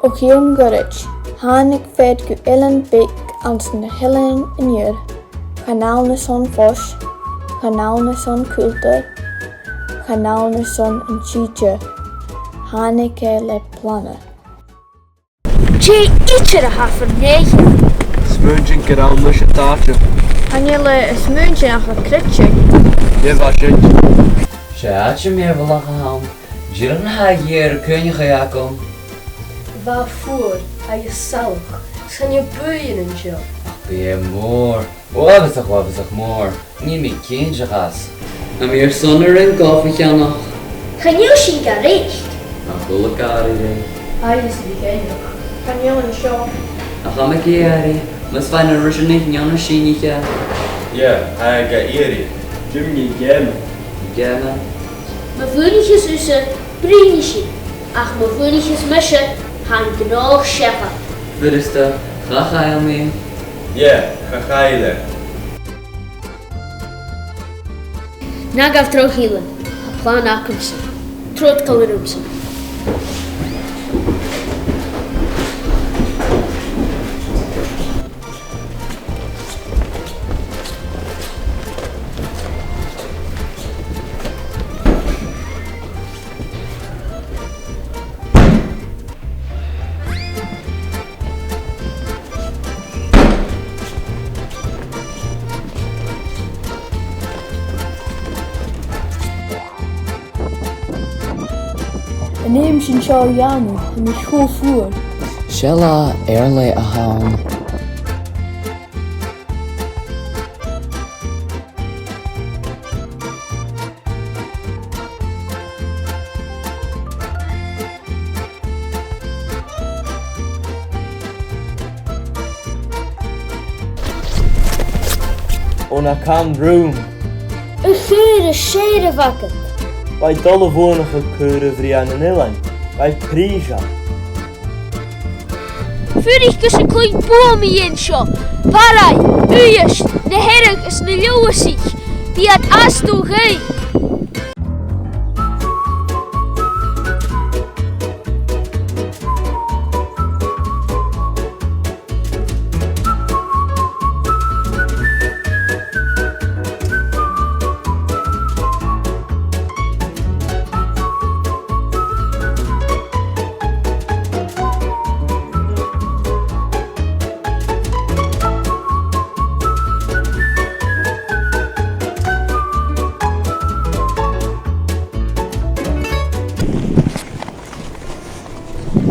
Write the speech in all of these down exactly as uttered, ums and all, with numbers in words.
O chionn ghoirid, thàinig fear gu eilean beag anns na h-Eileanan an Iar. Chan ann airson fois, chan ann airson cultar, chan ann airson an t-sìde. Thàinig e le plana. Dè idir a tha fon nèamh? Smaointinn gur ann leis an t-àite. Chan eil e a' smaointinn ach a' creidsinn. Dè bha sin? 'S e àite mìorbhaileach a th' ann. Dìreach na tha a dhìth air a' chuimhneachadh agam. Bha e fuar agus salach, 's chan eil buidheann an seo. Ach bidh e mòr. Uabhasach, uabhasach mòr. Nì mi cinnteach às. Tha mi airson a' rinn golf a cheannach. Chan eil sin gu reic. Nach eil e gu reic? Agus a bhith cinnteach. Chan eil an seo. Ach tha mi ag iarraidh, mus fhaighinn rudeigin a dhèanamh, sin a cheannach. Yeah, tha e gu iarraidh. Dè mu dheidhinn geama? Geama? Ma bhuanaicheas thusa, bruidhnidh sinn, ach ma bhuanaicheas mise, tha an gnothach seachad. Furasta, cha chaill mi. Yeah, cha chaill e. Na gabh dragh, Eilean, tha plana agamsa. Trobhad còmhla riumsa. An fheum sinn seo a dhèanamh, tha mi cho fuar. Seall, airgead a th' ann. Ò, na can rùm. A' chaora sèimh a bh' agad. Bha e dol a bhuannachadh caora Bhriain an Eilein. Bha e prìseil. Fuirich gus an cluinn buam mu dheidhinn seo. Barraigh, Uibhist, na Hearadh is na Leòdhasaich. Bidh iad astu dhuinn.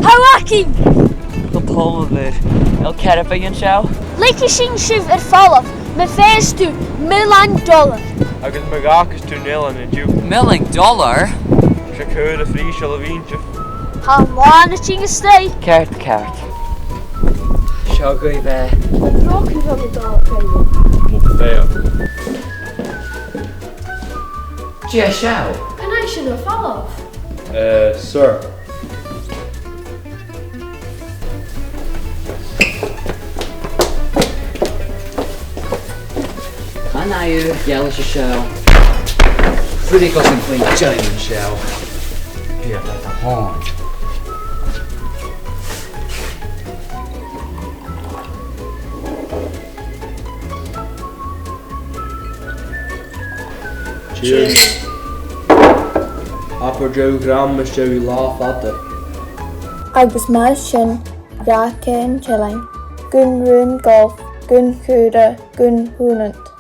Tha againn! Gu poll a bhith. A bheil ceathramh againn an seo? Leigidh sinn sibh air falbh ma bheas tu millean dollar. Agus ma dh'fhàgas tu an eilean an-diugh. Millean dollar? 'S e caora phrìseil a bh' innte. Tha an làn a' tighinn a-steach. Ceart, ceart. Seo agaibh e. An droch a bheil an dà cheann? Mo bhean. Dè seo? Can fhaigh sinn air falbh? Eh, sir. Chan fhaigh thu geallas an seo. Fuirich gus an cluinn John an seo. Bidh e a' dol a thàinig. Cheers. Abair deagh dhram às dèidh latha fada. Agus mar sin, dh'fhàg e an t-eilean, gun rùm golf, gun chaora, gun chùmhnant.